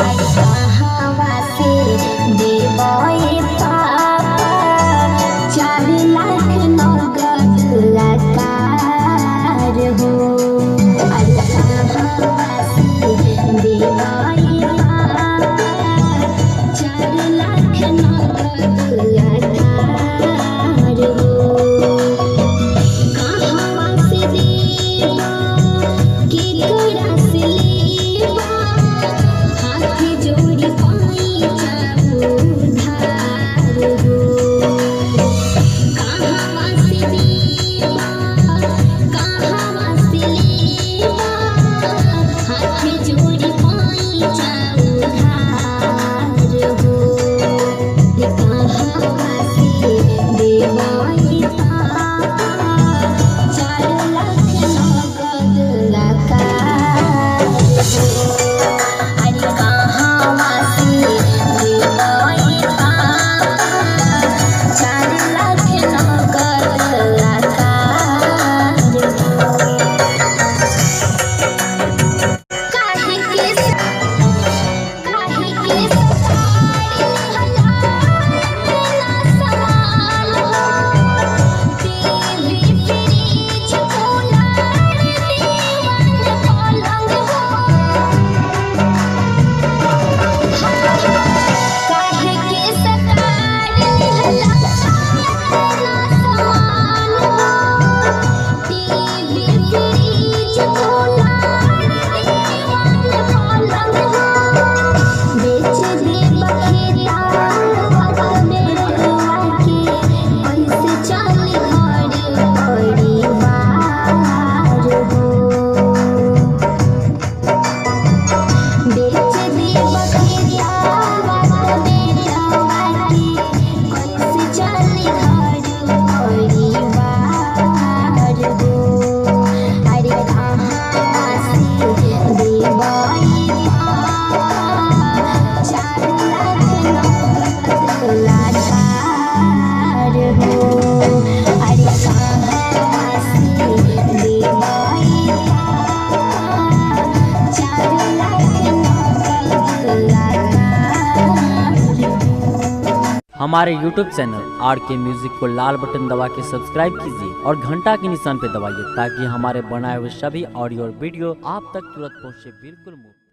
अरे कहवा से देबै पापा 4 लाख नगद आकार हो। अरे कहवा से देबै पापा 4 लाख नगद आकार हो। कहवा से देबा केकरा से लेबा, हाथ जोड़ी पैसा उधार हो। कहवा से देबा कहवा से लेबा, हाथ जोड़ी पैसा उधार हो। कहवा से देबै पापा 4 लाख नगद आकार हो। अरे कहवा से देबै पापा 4 लाख नगद आकार हो। काहे के सताड़ी हला ना सवाल हो, टीवी फ्रिज कूलर दीवान पलंग हो। काहे के सताड़ी हला ना सवाल हो, टीवी फ्रिज कूलर दीवान पलंग हो। बेच दे बखेतावा बेटवा के, कैसे चली घर परिवार हो। बेच दे बखेतावा बेटवा के, कैसे चली घर परिवार हो। अरे कहाँ से देबै पापा 4 लाख नगद आकार हो। अरे कहाँ से देबै पापा 4 लाख नगद आकार हो। हमारे YouTube channel R K music को लाल बटन दबा के सब्सक्राइब कीजिए और घंटा के निशान पर दबाइए ताकि हमारे बनाए हुए सभी ऑडियो और वीडियो आप तक तुरंत पहुंचे बिल्कुल मुफ्त।